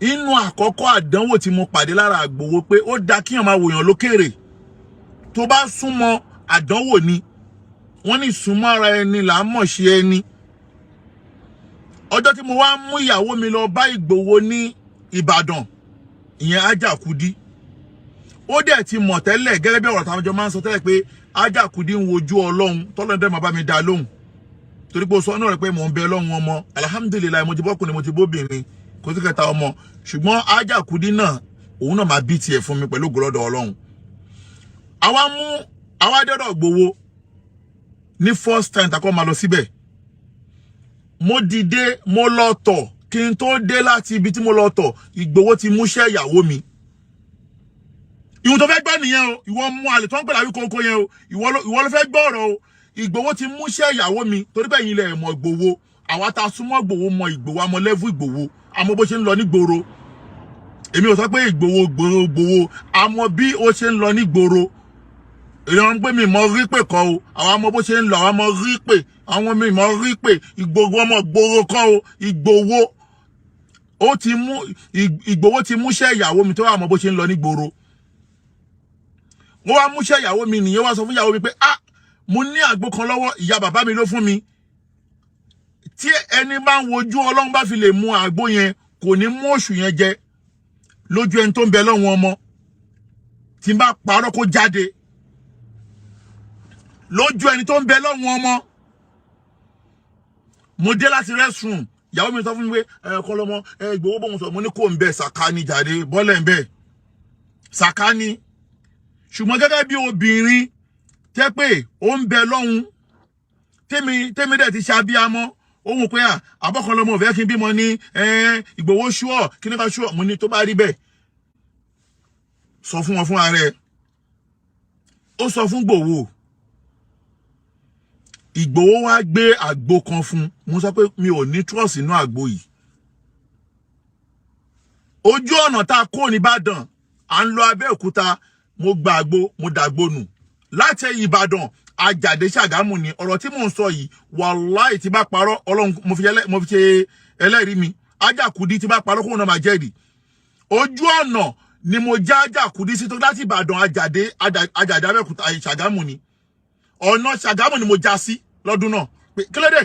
inú àkọ́kọ́ àdánwò tí mo pàdé lára Ìgbòho pé ó da kíyàn máa wòyàn lókèrè, tó bá súnmọ́ àdánwò ni. Wọ́n ní súnmọ́ ara ẹni là á mọ̀ ṣe ẹni. Ọjọ́ tí mo wá mú ìyàwó mi lọ bá Ìgbòho ní Ìbàdàn, ìyẹn Ajakudi, ó dẹ̀ ti mọ̀ tẹ́lẹ̀ gẹ́gẹ́ bí ọ̀rọ̀ táwọn jọ máa ń sọ tẹ́lẹ̀ pé Ajakudi ń wojú Ọlọ́run, tọ́lọ́run dẹ̀ máa bá mi dá lóhùn, torí pé ó sọ náà rẹ pé mò ń bẹ Ọlọ́run ọmọ. Alhamdulillahi, mo ti bọ́kùnrin, mo ti bóbìnrin, kò sí kẹta ọmọ. Ṣùgbọ́n Ajakudi náà, òun náà máa bí tiẹ̀ fún mi pẹ̀lú ògo lọ́dọ̀ Ọlọ́run. Àwa mú àwa dọ́dọ̀ Ìgbòho ní first time takọ́ máa lọ síbẹ̀. Mo dìde, mo lọ tọ̀. Kí n tó dé láti ibi tí mo lọ tọ̀, Ìgbòho ti múṣẹ́ ìyàwó mi. Ìwọ tó fẹ́ gbọ́ nìyẹn o. Ìwọ mú àlè tó ń pè láwí kókó yẹn o. Ìwọ ló fẹ́ gbọ́ ọ̀rọ̀ o. Ìgbòho ti múṣẹ́ ìyàwó mi, torí bẹ́ẹ̀ yín lẹ̀ mọ̀ Ìgbòho. Àwa ta súnmọ́ Ìgbòho mọ Ìgbòho, àmọ́ level Ìgbòho, àmọ́ bó ṣe ń lọ ní gbòòrò. Èmi ò sọ pé Ìgbòho gbòòrò Ìgbòho, àmọ́ bí ó ṣe ń lọ ní gbòòrò. Èèyàn ń pè mí mọ rí pè kọ́ o. Àwọn ọmọ bó ṣe ń lọ, àwọn ọmọ rí pè, àwọn mi mọ rí pè. Ìgbòho ọmọ gbòòrò kọ́ o. Ìgbòho ó ti mú, Ìgbòho ti múṣẹ́ ìyàwó mi tó wà mọ bó ṣe ń lọ ní gbòòrò. Wọ́n wá múṣẹ́ ìyàwó mi nìyẹn, wá sọ fún ìyàwó mi pé, ah, mo ní àgbo kan lọ́wọ́, ìyá bàbá mi ló fún mi, tí ẹni bá ń wojú Ọlọ́run bá fi lè mu àgbo yẹn, kò ní mú oṣù yẹn jẹ lójú ẹni tó ń bẹ lọ́wọ́ ọmọ. Tí n bá parọ́, kó jáde lójú ẹni tó ń bẹ lọ́wọ́ ọmọ. Mo dé láti restroom, ìyàwó mi sọ fún mi pé ẹ kọ́ lọ́mọ ẹ Ìgbòho bóun sọ. Mo ní kò ń bẹ sàkáni jáde bọ́lẹ̀ ń bẹ sàkáni. Ṣùgbọ́n gẹ́gẹ́ bí obìnrin tẹ́ pé ó ń bẹ lọ́hùn, tèmi dẹ̀ ti ṣe abíamọ́, òun pé àbọ̀kanlọ́mọ ò fẹ́ kí n bímọ ní Ìgbòho ṣúọ̀ kí ní ká ṣúọ̀. Mo ní tó bá rí bẹ́ẹ̀, sọ fún wọn fún ara ẹ. Ó sọ fún Ìgbòho. Ìgbòho wá gbé àgbo kan fún. Mo sọ pé mi ò ní trust inú àgbo yìí. Ojú ọ̀nà tá a kó nìbàdàn, à ń lọ Abẹ́òkúta, mo gba àgbo, mo dàgbo nù. Láti Ìbàdàn Àjàdé Ṣàgámù ni ọ̀rọ̀ tí mò ń sọ yìí. Wàláì, tí bá parọ́, Ọlọ́run mo fi ṣe ẹlẹ́rìí mi. Ajakudi, tí bá parọ́, kóun náà máa jẹ́rìí. Ojú ọ̀nà ni mo já Ajakudi sí tó láti Ìbàdàn Àjàdé, Àjàdé Abẹ́òkúta, Ṣàgámù ni ọ̀nà. Ṣàgámù ni mo já sí lọ́dún náà pé kí ló dé?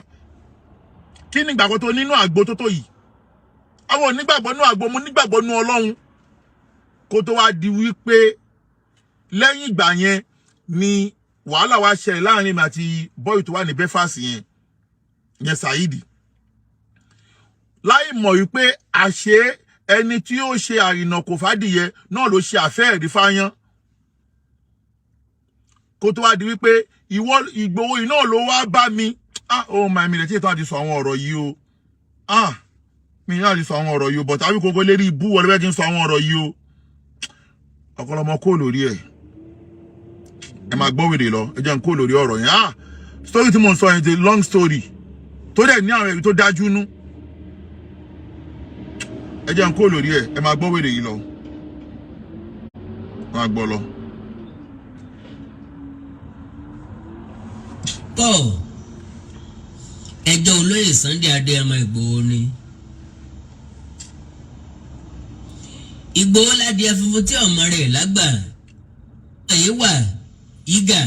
Kí ni ìgbàgbọ́ tó nínú àgbo tó tó yìí? Àwọn onígbàgbọ́ nínú àgbo, mo nígbàgbọ́ nínú Ọlọ́run. Kó tó wá di wípé lẹ́yìn ìgbà yẹn ni wàhálà wá ṣẹlẹ̀ láàrin mi àti boy tó wà ní Belfast yẹn, yẹn Saheed, láì mọ̀ wípé àṣé ẹni tí ó ṣe àrìnà kò fàdìyẹ náà ló ṣe àfẹ́ẹ̀rí fáyán. Kó tó wá di wípé ìwọ Ìgbòho yìí náà ló wá bá mi. Ah, oh my, mi lè tí ì tó àti sọ àwọn ọ̀rọ̀ yìí o. Ah, mi ní àti sọ àwọn ọ̀rọ̀ yìí o, but àbí kókó lérí ibú wọlé bẹ́ẹ̀ kí n sọ àwọn ọ̀rọ̀ yìí o. Ọ̀pọ̀lọpọ̀ kó lórí ẹ̀, ẹ máa gbọ́ wèrè lọ. Ẹ jẹ́ n kó lórí ọ̀rọ̀ yẹn. Ah, story tí mo ń sọ yẹn ti long story tó dẹ̀ ní àwọn ẹ̀rí tó dájú nú. Ẹ jẹ́ n kó lórí ẹ̀. Ẹ máa gbọ́ wèrè yìí lọ, ẹ máa gbọ́ lọ. Tọ́ ẹjọ́ olóyè Sunday Adéyẹmọ Ìgbòho ni. Ìgbòho ládìẹ funfun tí ọmọ rẹ̀ lágbà àyè wà yígà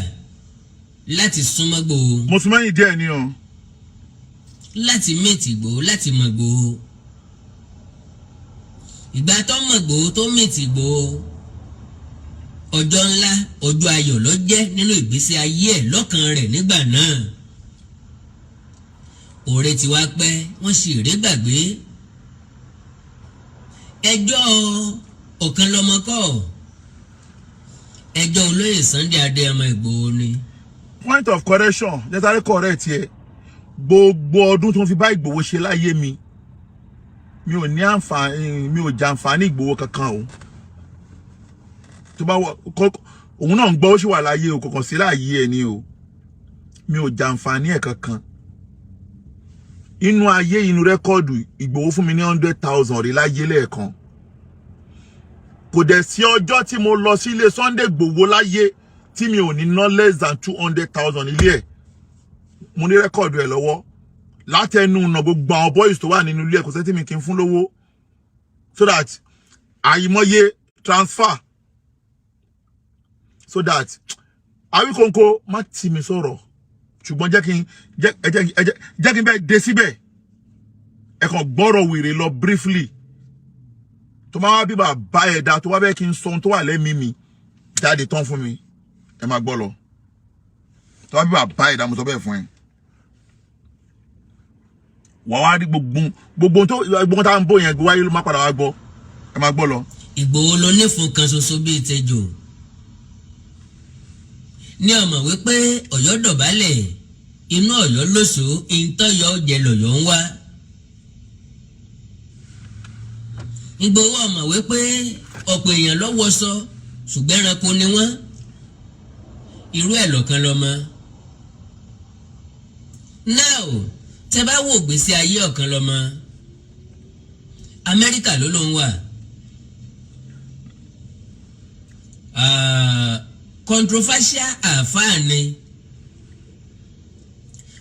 láti súnmọ́ Ìgbòho. Mo sún mẹ́yìn díẹ̀ ni o. Láti mẹ́tì Ìgbòho, láti mọ̀ Ìgbòho. Ìgbà tó mọ̀ Ìgbòho, tó mẹ́tì Ìgbòho, ọjọ́ ńlá, ọjọ́ ayọ̀ ló jẹ́ nínú ìgbésí ayé ẹ̀ lọ́kàn rẹ̀ nígbà náà. Òre tí wàá pẹ́, wọ́n sì rí gbàgbé. Ẹjọ́ ọ̀kan lọ́mọ kọ́, ẹjọ́ olóyè Sunday Adéyẹmọ Ìgbòho ni. Point of correction, jẹ́sàrẹ́ correct yẹ. Gbogbo ọdún tó ń fi bá Ìgbòho ṣe láyé mi, mi ò ní àǹfààní, mi ò jàǹfààní Ìgbòho kankan o. Tó bá wọ òun náà ń gbọ́, ó sì wà láyé o, kọ̀ọ̀kan sí láàyè ẹ̀ ni o. Mi ò jàǹfààní ẹ̀ kankan inú ayé. Inú record, Ìgbòho fún mi ní 100,000 rí láyé lẹ́ẹ̀kan. Kò dẹ̀ sí ọjọ́ tí mo lọ sí ilé Sunday Ìgbòho láyé tí mi ò ní ná less than 200,000 nílé ẹ̀. Mo ní record ẹ̀ lọ́wọ́ látẹnu ọ̀nà. Gbogbo àwọn boys tó wà nínú ilé ẹ̀, kò sẹ́ni tí mi kì í fún lówó, so that àìmọye transfer, so that Awíkonko má tì mí sọ̀rọ̀. Ṣùgbọ́n jẹ́ kí n bẹ́ẹ̀ dé síbẹ̀. Ẹ kàn gbọ́rọ̀ wèrè lọ briefly. Tó máa wá bí bàbá ẹ̀dá tó wá bẹ́ẹ̀ kí n sọ ohun tó wà lẹ́mìí mi jáde tán fún mi, ẹ máa gbọ́ lọ. Tó wá bí bàbá ẹ̀dá, mo sọ bẹ́ẹ̀ fún ẹ, wà wá rí gbogbo tó gbogbo tá à ń bò yẹn, gbogbo ayé ló má padà wá gbọ́. Ẹ máa gbọ́ lọ. Ìgbòho ló nífun kan ṣoṣo bíi tẹjọ ní ọmọ wípé Ọ̀yọ́ dọ̀bálẹ̀, inú Ọ̀yọ́ lóṣù ìtọyọ jẹ lọ́yọ́ ń wá. Ìgbòho ọmọ wípé ọ̀pọ̀ èèyàn ló wọṣọ, ṣùgbọ́n ẹranko ni wọ́n. Irú ẹ̀ lọ́kàn lọ́mọ. Now, tẹ bá wò gbèsè ayé ọ̀kan lọ́mọ, Amẹ́ríkà ló ló ń wà. Controversial àfáà ni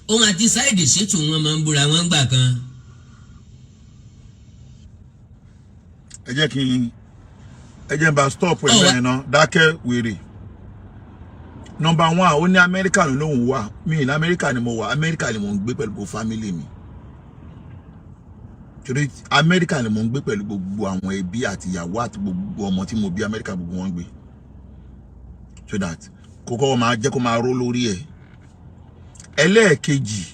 òun àti Saheed Shittu, wọn máa ń búra wọn gbà kan. Ẹ jẹ́ n bá stop ẹ̀ bẹ́ẹ̀ náà. Dákẹ́ wèrè. Number one, ó ní Amẹ́ríkà ló lóun wà. Mí ní Amẹ́ríkà ni mo wà. Amẹ́ríkà ni mo ń gbé pẹ̀lú gbogbo family mi, torí Amẹ́ríkà ni mo ń gbé pẹ̀lú gbogbo àwọn ẹbí àti ìyàwó àti gbogbo ọmọ tí mo bí. Amẹ́ríkà gbogbo wọn gbé, so that kókó máa jẹ́ kó máa ró lórí ẹ̀. Ẹlẹ́ẹ̀kejì,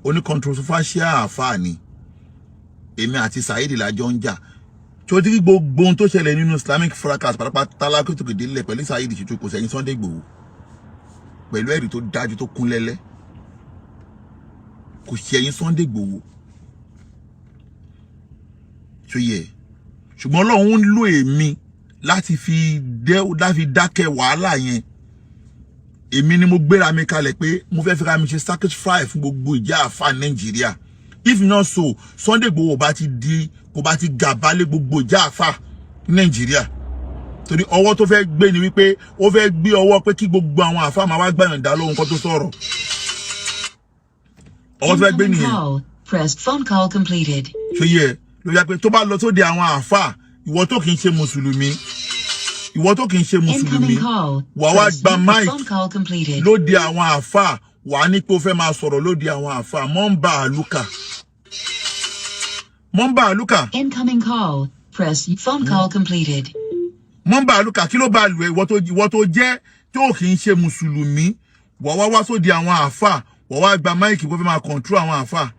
oní controversial àfáà ni èmi àti Saheed lájọ ń jà. Tí ó ti rí gbogbo ohun tó ṣẹlẹ̀ nínú Islamic fracas pátápátá lákòókò délẹ̀ pẹ̀lú Saheed Shittu, kò sẹ́yìn Sunday Igboho pẹ̀lú ẹ̀rí tó dájú tó kún lẹ́lẹ́, kò sẹ́yìn Sunday Igboho tó yẹ. Ṣùgbọ́n Ọlọ́run ń lò èmi láti fi dákẹ́ wàhálà yẹn. Èmi ni mo gbéra mi kalẹ̀ pé mo fẹ́ fi ra mi ṣe sacrifice fún gbogbo ìjà àfa Nàìjíríà. If not so, Sunday Igboho bá ti di, kò bá ti gàba lé gbogbo ìjà àfa ní Nàìjíríà, torí ọwọ́ tó fẹ́ gbé ni wípé ó fẹ́ gbé ọwọ́ pé kí gbogbo àwọn àfa máa wá gbàyànjá lóhun kan tó sọ̀rọ̀. Ọwọ́ tó fẹ́ gbé Incoming nìyẹn. call. Press phone call completed. Ṣe yẹ ló yà pé tó bá lọ sóde àwọn àáfà, ìwọ tó kì í ṣe mùsùlùmí, ìwọ tó kì í ṣe mùsùlùmí, Incoming call. wà wá Press gba mic phone call completed. lóde àwọn àáfà, wà á ní pé ó fẹ́ máa sọ̀rọ̀ lóde àwọn àáfà. Mọ́ ń bá àlùkà, mọ́ ń bá àlùkà. Incoming call. Press phone call completed. Mọ́ ń bá àlùkà. Kí ló bá lù ẹ́? Ìwọ tó jẹ́ tó kì í ṣe mùsùlùmí, wà wá wá sóde àwọn àáfà, wà wá gba mic kó fẹ́ máa control àwọn àáfà.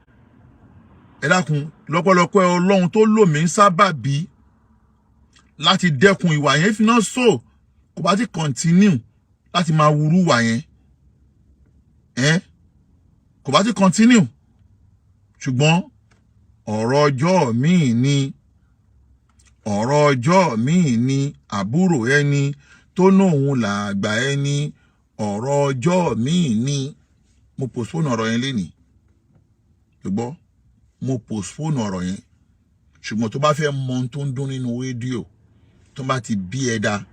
Ẹ dákun, lọ́pọ̀lọpọ̀ Ọlọ́run tó lò mí ń sábàbí láti dẹ́kun ìwà yẹn. If not so, kò bá ti continue láti máa wúrú ìwà yẹn ẹ́, kò bá ti continue. Ṣùgbọ́n ọ̀rọ̀ ọjọ́ míì ni, ọ̀rọ̀ ọjọ́ míì ni, àbúrò ẹni tó nóun làgbà ẹni, ọ̀rọ̀ ọjọ́ míì ni. Mo postpone ọ̀rọ̀ yẹn lénìí, ṣùgbọ́n mo postpone ọ̀rọ̀ yẹn. Ṣùgbọ́n tó bá fẹ́ mọ ohun tó ń dún nínú rédíò, tó bá ti bí ẹ dá,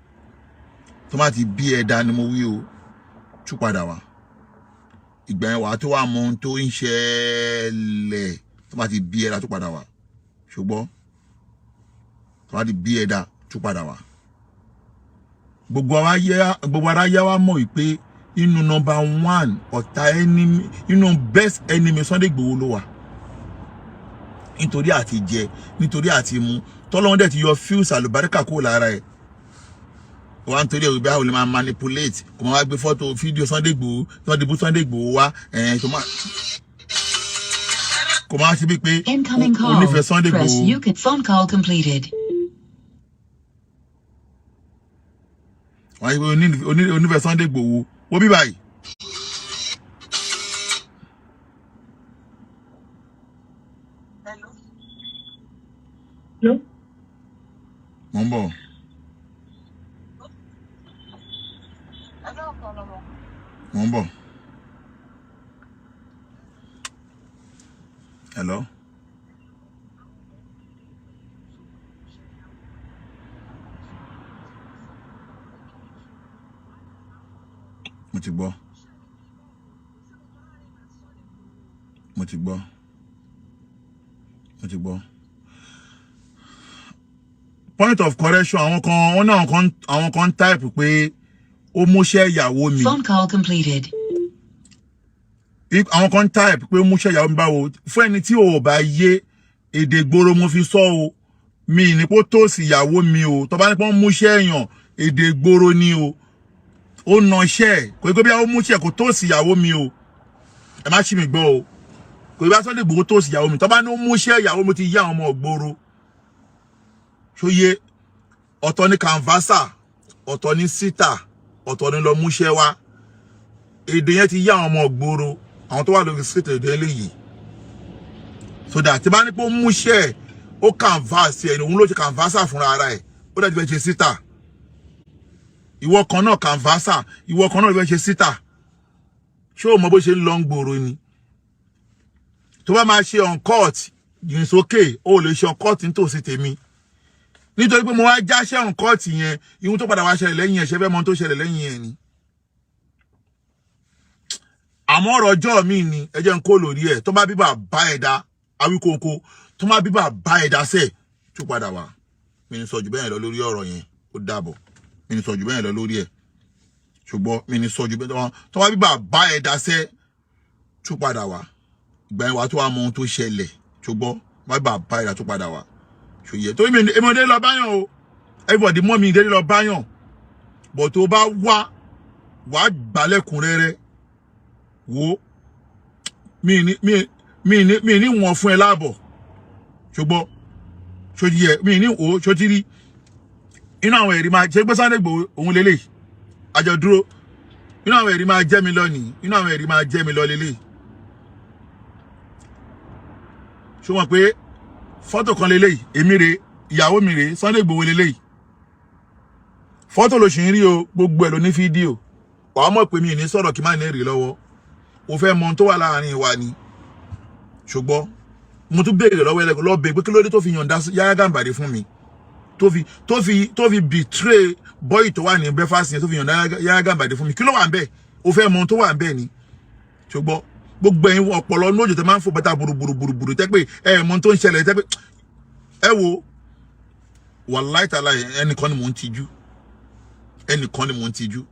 tó bá ti bí ẹ dá ni mo wí o, tú padà wá. Ìgbà yẹn wàá tó wà mọ ohun tó ń ṣẹlẹ̀. Tó bá ti bí ẹ dá, tó padà wá. Ṣùgbọ́n tó bá ti bí ẹ dá, tú padà wá. Gbogbo ara yá wa mọ̀ wípé inú number one ọ̀tá enemy, inú best enemy Sunday Igboho ló wà, nítorí àti jẹ, nítorí àti mu. Tọ́lọ́run dẹ̀ ti yọ fíùsì àlùbáríkà kúrò lára ẹ̀ wá, nítorí ẹ̀rù bí àwọn olè máa manipulate, kò máa wá gbé fọ́tò fídíò Sunday Igboho tí wọ́n ti bú Sunday Igboho wá ẹ̀ tó máa. Kò máa ṣe bíi pé Incoming o call. nífẹ̀ẹ́ Sunday Press Igboho. Uconnect. Phone call completed. Wọ́n á ṣe pé onífẹ̀ẹ́ Sunday Igboho. Wo bí báyìí. Mo ń bọ̀. Mo ń bọ̀. Hello. Mo ti gbọ́. Mo ti gbọ́. Mo ti gbọ́. Point of correction, àwọn kan wọ́n ní àwọn kan type pé ó múṣẹ́ ìyàwó mi. Phone call completed. Àwọn kan type pé ó múṣẹ́ ìyàwó mi báwo. Fún ẹni tí ò bá yé, èdè gbòòrò mo fi sọ o. Mi ní kó tòsí ìyàwó mi o. Tó bá ní pé wọ́n múṣẹ́ èèyàn, èdè gbòòrò ni o. Ó na iṣẹ́ ẹ̀ kò ní pé bí ó múṣẹ́, kò tòsí ìyàwó mi o. Ẹ má ṣì mí gbọ́ o. Kò ní bá Sunday Igboho tòsí ìyàwó mi. Tó bá ní ó múṣẹ́ ìyàwó mi, ti yá àwọn ọmọ ògbóró ṣóyé. Ọ̀tọ̀ ní canvasser, ọ̀tọ̀ ní síta, ọ̀tọ̀ ní lọ múṣẹ́ wá. Èdè yẹn ti yá àwọn ọmọ ògbóró, àwọn tó wà lórí street, èdè eléyìí. So that tí bá ní pé ó múṣẹ́ ẹ̀, ó canvas ẹ̀ ní òun ló ṣe canvasser fúnra ara ẹ̀, ó dẹ̀ ti fẹ́ ṣe síta. Ìwọ kan náà canvasser, ìwọ kan náà ló fẹ́ ṣe síta. Ṣé o mọ bó ṣe ń lọ ń gbòòrò ni? Tó bá máa ṣe on court yìí sókè, ó lè ṣe on court nítòsí tèmi, nítorí pé mo wá jáṣẹ́ on court yẹn. Ihun tó padà wá ṣẹlẹ̀ lẹ́yìn ẹ̀, ṣe fẹ́ mọ ohun tó ṣẹlẹ̀ lẹ́yìn ẹ̀ ni? Àmọ́ ọ̀rọ̀ ọjọ́ mi ni ẹ jẹ́ n kó lórí ẹ̀. Tó bá bíbà bá ẹ̀dá Awíkóńkó, tó bá bíbà bá ẹ̀dá sẹ̀ tó padà wá, mi ní sọ jù bẹ́ẹ̀ lọ lórí ọ̀rọ̀ yẹn. Ó dàbọ̀. Mi ní sọ jù bẹ́ẹ̀ lọ lórí ẹ̀, ṣùgbọ́n mi ní sọ jù bẹ́ẹ̀ lọ. Tó bá bíbà bá ẹ̀dá sẹ̀ tó padà wá, ìgbà yẹn wàá tó wá mọ ohun tó ṣẹlẹ̀. Ṣùgbọ́n bá bíbà bá ẹ̀dá tó padà wá, ṣòye torí mi èmi ò dé lọ báyàn o. Everybody mọ́ mi dé lọ báyàn bọ̀. Tó bá wá, wàá gbálẹ̀kùnrẹ́rẹ́. Wo, mi ní wọ́n fún ẹ láàbọ̀, ṣùgbọ́n ṣojú yẹ mi ní o ṣojú rí inú àwọn ẹ̀rí máa ṣe pé Sunday Igboho òun lélẹ̀ àjọ dúró. Inú àwọn ẹ̀rí máa jẹ́ mi lọ nìyí. Inú àwọn ẹ̀rí máa jẹ́ mi lọ lélẹ̀. Ṣé wọ́n pé fọ́tò kan lélẹ̀? Èmi rè, ìyàwó mi rè, Sunday Igboho lélẹ̀. Fọ́tò ló ṣì ń rí o, gbogbo ẹ̀ ló ní fídíò. Wàá mọ̀ pé mi ì ní sọ̀rọ̀ kí má ní èrè lọ́wọ́. O fẹ́ mọ ohun tó wà láàrin wa ni. Ṣùgbọ́n mo tún béèrè lọ́wọ́ ẹlẹ́kọ̀ọ́ lọ́ọ́ bèèrè pé kí ló dé tó fi yọ̀ǹda Yahya Gambari fún mi, tó fi betray boy tó wà ní breakfast yẹn, tó fi yọ̀ǹda Yahya Gambari fún mi. Kí ló wà ń bẹ̀? O fẹ́ mọ ohun tó wà ń bẹ̀ ni. Ṣùgbọ́n gbogbo ẹ̀yin ọ̀pọ̀lọ ní òjò tẹ máa ń fò bàtà burúburúburú tẹ́ pé ẹ mọ ohun tó ń ṣẹlẹ̀, tẹ́ pé ẹ wo, wàláì tàlà, ẹnìkan ni mò ń tijú, ẹnìkan ni mò ń tijú.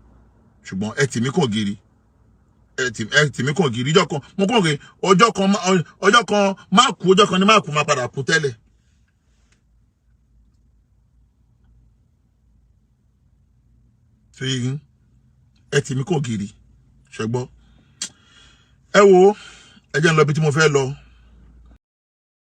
Ṣùgbọ́n ẹ tì mí kàn gírí, ẹ tì mí kàn gírí. Ọjọ́ kan mo kàn pé ọjọ́ kan má kú, ọjọ́ kan ni má kú, má padà kú tẹ́lẹ̀. Ṣé yín ẹ tì mí kàn gírí? Ṣẹgbọ́, ẹ wo, ẹ jẹ́ n lọ ibi tí mo fẹ́ lọ.